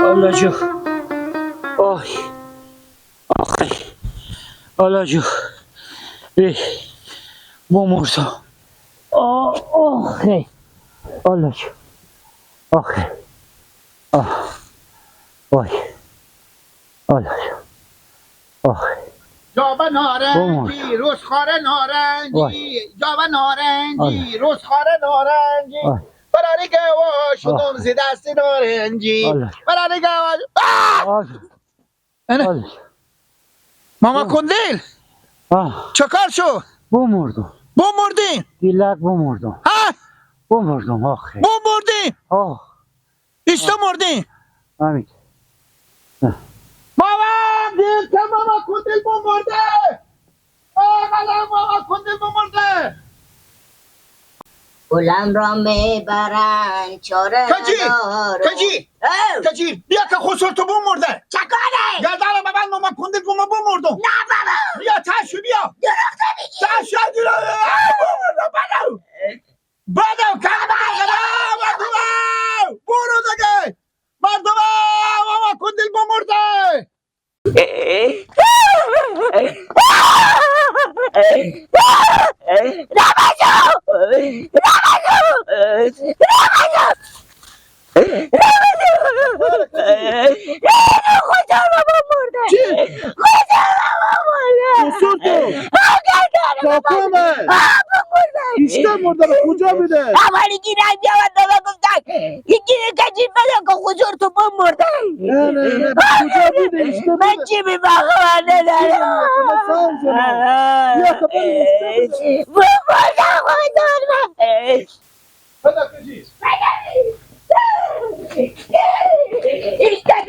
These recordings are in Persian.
الله جو، آی آخی، الله جو، ای بمردم، آخی، الله جو، آخی، آه، وای، الله جو، آخی. جابه نارنجی، روزخواره نارنجی، جابه نارنجی، روزخواره نارنجی. برای گوا شدم زی دست نارنجی، برای گوا. ماما کندل چکار شو؟ بمردم. بمردی؟ دیلک بمردم. ها؟ بمردم آخه. بمردی؟ آه. ایستا مردی؟ همین. بابا دل که ماما کندل بمرده. آه ماما کندل بمرده. گلم را میبرند چاره ندارم. کجی؟ کجی؟ بیا که خسر تو بمرده. چکاره؟ گردن ببند ماما کندل بوم بمردم. نه بابا. بیا تشو بیا. دروغ نمیگی. تشو دروغ. بمردم بدو. بدو که مردم برو دیگه. مردم ماما کندل بمرده. کجا بوده؟ اولی گیرم بیاورد به من گفتن یکی کجی بده که خسر تو بمرده. نه نه نه کجا بوده؟ من چی میفهمم ندارم. بمردم خسر من. کجی؟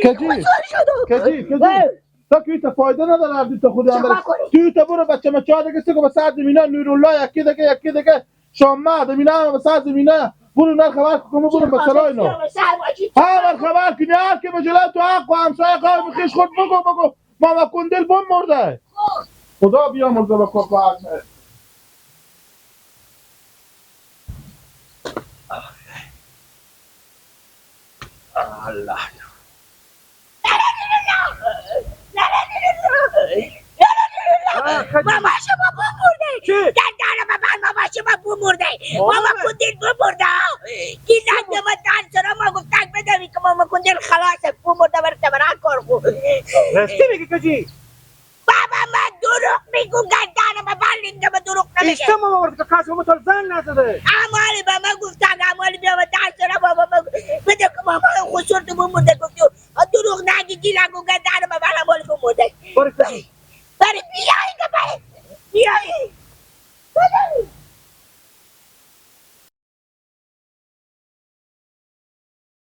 کجی؟ کجی؟ تا که ایتا فایده نداره عبدی تا خودی هم بره توی تا برو بچه مچه دیگه سگو به سر زمینه نورالله یکی دیگه یکی دیگه شامه زمینه هم به سر زمینه برو نر خبر کنم برو به سرای نو ها خبر کنی هر که به جلو تو حق و همسایه قوم خیش خود بگو بگو ماما کندل بم مرده. خدا بیامرزه به خود و الله. ماما شما بمرده. دندانم ببند ماما شما بمرده. ماما کندل بمرده. گیلک به من دن ما گفتن بدمی که ماما کندل خلاصه بمرده برای تبرک کار خو. راستی میگی کجی؟ بابا من دروغ میگم گردنم ببند اینجا به دروغ نمیگه. ایشتا ماما ورد که کاش ما تو زن نزده. امالی به من گفتن امالی بیا به دن بابا بده که ماما خسر تو بمرده گفتی دروغ نگی گیلک و گردنم ببند امالی بمرده. بری بیایی که بری بیایی.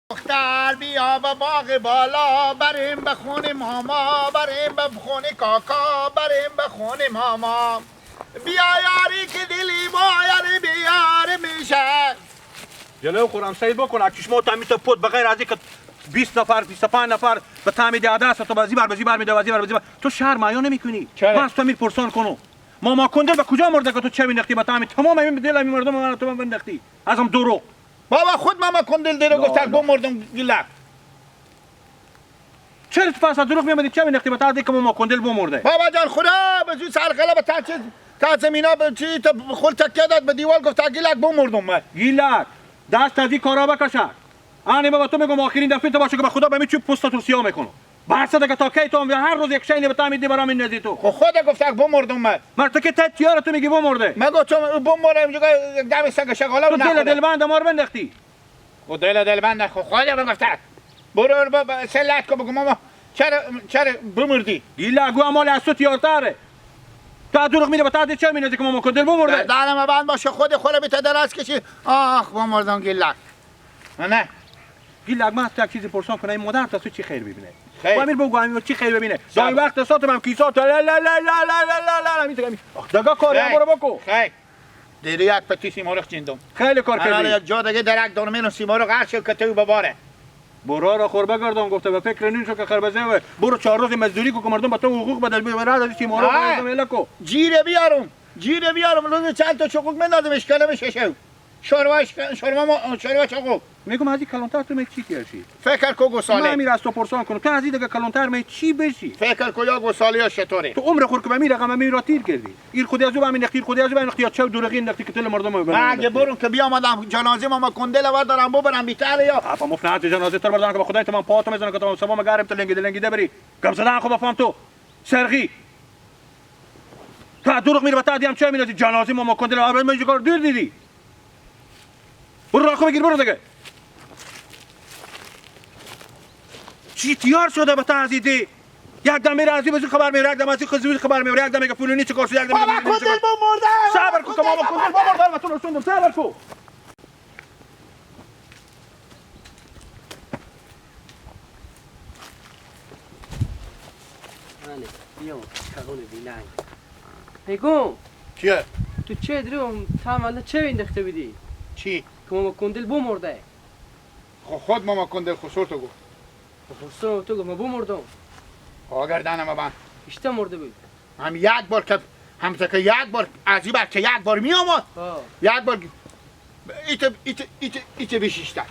دختر بیا به باغ بالا بریم به خونه ماما بریم به خونه کاکا بریم به خونه ماما بیا یاری که دلی با یاری بیار میشه. جلو خورم سعید بکن اکش ما تا میتا پود بغیر از اینکه 20 نفر 25 نفر به تعمید عدس تو بازی بر بازی بر میده بازی بر بازی بر تو شرم آیا نمیکنی؟ من از تو میپرسان کنم ماما کندل به کجا مرده که تو چه مینداختی به تعمید تمام این دل این مردم من تو من بنداختی ازم دروغ. بابا خود ماما کندل دیرو گفت بمردم گلک. چرا تو پس دروغ میامدی چه مینداختی به تعمید که ماما کندل بمرده؟ بابا جان خدا به زود سرخله به تا زمینا به چی تا خود تکیه داد به دیوار گفت گیلک بمردم من. گیلک دست از این کارا بکشک. آنی بابا تو میگم آخرین دفعه تو باشه که به خدا به می چوب پوست تو سیاه میکنم. بس دیگه تا کی تو هر روز یک شینی به تعمید برام این نزی تو. خب خدا گفت بمردم من. مرد که تت یار تو میگی بمرده. من گفتم بمرم اینجا دم سگ شغاله تو دل دلبند ما رو بنداختی. و دل دلبند خب خدا گفت برو بابا سلات کو بگم ماما چرا چرا بمردی؟ گیلا گو مال از تو تیارتره. تا دروغ میره به تا چه میندازی که ماما کندل بمرده؟ دهنم بند باشه خود خوره به دراز کشی. آخ بمردم گیلک. نه گیلک من از یک چیزی پرسان کنم، این مادر تا تو چی خیر ببینه؟ خیر امیر بگو امیر چی خیر ببینه؟ دای وقت ساتم کیسا لا لا لا لا لا لا لا میتونم. آخ دگا کاری برو بکو. خیر دیری یک پتی سیمرغ چیندم. خیلی کار کردی. یک جا دیگه درک دارم اینو سیمرغ هر چه که تو بباره. برو را خور بگردم گفته به فکر نیست که خربزه و برو 4 روز مزدوری کو که مردم با تو حقوق بدل بیاره از سیمرغ ازم کو. جیره بیارم. جیره بیارم روز چند تا چقوق مندازم اشکالم ششو. شوروا شوروا چقوق. میگم از این کلانتر تو می چی کیشی؟ فکر کو گوساله. من میرم از تو پرسان کنم تو از این دیگه کلانتر می چی بشی؟ فکر کو یا گوساله یا شطوره. تو عمر خور که به می رقم می را تیر کردی. این خودی از او همین نخیر خودی از او همین یا چه دروغین نختی که تل مردم من اگه برم که بیامدم جنازه ما کندل وردارم ببرم بیتر یا اپا مفنات جنازه تر بردارم که به خدای تمام پاتو میزنم که تمام سبا مگارم تو لنگیده لنگیده بری. گم زدن خو بفهم تو. سرغی. تا دروغ میره تا دیام چه میندازی جنازه ما کندل من کار دور دیدی. برو راکو بگیر برو دیگه. چی تیار شده به تعزیدی؟ یک دم میره از این خبر میره، یک دم از این خبر میره، یک دم میگه فلانی چه کار شد، یک دم بابا کندل بمرده. صبر کن بابا کندل بمرده، تو رسوندم صبر کن. منه بیام کارون بیننگ. میگم چیه؟ تو چه درو تا چه انداخته بودی؟ چی؟ که ماما کندل بمرده. خود ماما کندل خسور تو گفت. خسرو تو گفت ما بمردم. آگردنم من. اشته مرده بود. هم یک بار که هم که یک بار از این بچه یک بار می آمد. یک بار ایت ایت ایت ایت بشیشتن.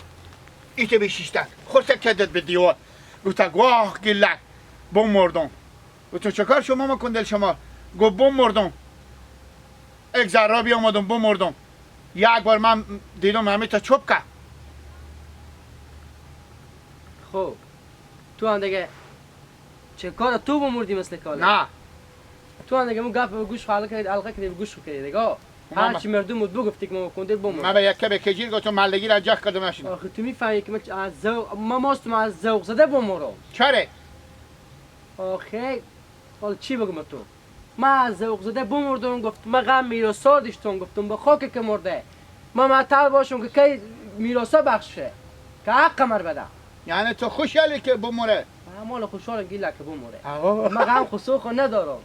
ایت بشیشتن. خورد کدت به دیوار. گفت واه گلک بمردم. گفت چه کار شما ماما کندل شما؟ گفت بمردم. یک ذره بیامدم بمردم. یک بار من دیدم همه تا چوب کرد. خب تو هم دیگه چه کار تو بمردی مثل کاله؟ نه تو هم دیگه مو گپ به گوش حلقه کردی حلقه کردی به گوش کردی دیگه هر چی مردم بود بگفتی که ما کندل بمرد. من به یکه به کجیر گفتم ملگی را جخ کردم نشینم. آخه تو میفهمی که من از ذوق ما ماستم از ذوق زده بمرم. چرا؟ آخه حالا چی بگم تو؟ من از ذوق زده بمردم گفت من غم میراثا داشتم گفتم به خاک که مرده ما معطل باشم که کی میراثا بخشه که حق مر بده. یعنی تو خوشحالی که بمره؟ من مال خوشحالم گیله که بمره. من غم خسوخ ندارم.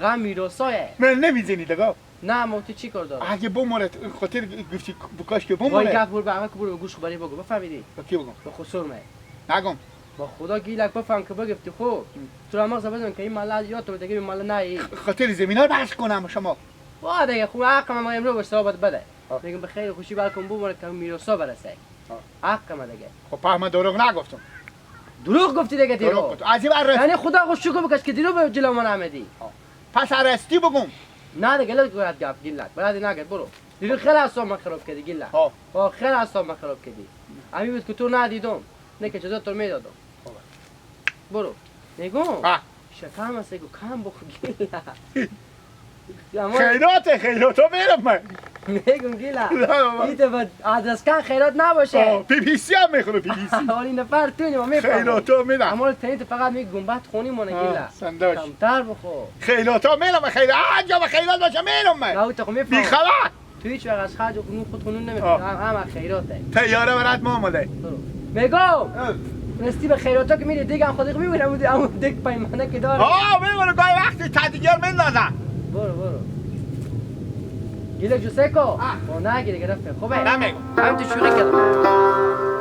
غم میراثاه. من نمیزنی دیگه. نه ما تو چی کار دارم؟ اگه بمره خاطر گفتی بکاش که بمره. وای گپ بر به که برو به گوش برای بگو بفهمیدی؟ با کی بگم؟ به خسور می. نگم. با خدا گیلک بفهم که بگفتی خوب. تو را مغز بزن که این مال یاد تو دیگه این مال نه. خاطر زمینا رو بحث کنم شما. وا دیگه خوب حق ما امروز به صحبت بده. میگم به خیر خوشی بلکم بمره که میراثا برسه. حق ما دیگه. خب فهم دروغ نگفتم. دروغ گفتی دیگه دیرو. از این یعنی خدا خود شکر بکش که دیرو به جلو من آمدی. پس ارستی بگم. نه دیگه لگ برات گپ گیلک. برات نگه برو. دیرو خیلی اعصاب من خراب کردی گیلک. ها خیلی اعصاب من خراب کردی. همین بود که تو ندیدم. نه که جزا تو میدادم. برو. نگم. شکم است که کم بخور گیلک. خیرات خیرات میرم من. میگم گیلا ایت با آدرس کن خیرات نباشه. پی پی سی هم میخوره پی پی سی. اولین نفر تو ما میفهمم. خیرات میدم. اما تنیت فقط می گنبد خونی مونه گیلا. سندوش. کمتر بخور. خیرات میرم خیرات آنجا به خیرات باشه میرم من. نه تو میفهمم. بی خبر. تو هیچ وقت از خرج خون خود خونون نمیخوری. هم خیراته. تیاره برات ما اومده. میگم رستی به خیراتا که میری دیگه هم خودت میبینم اون دک پیمانه که داره. آه میبینم گاهی وقتی تدیگر میندازم. برو برو. گیلک جو سکو. با نگیره گرفته. خوبه. نمیگم. هم تو شوخی کردم.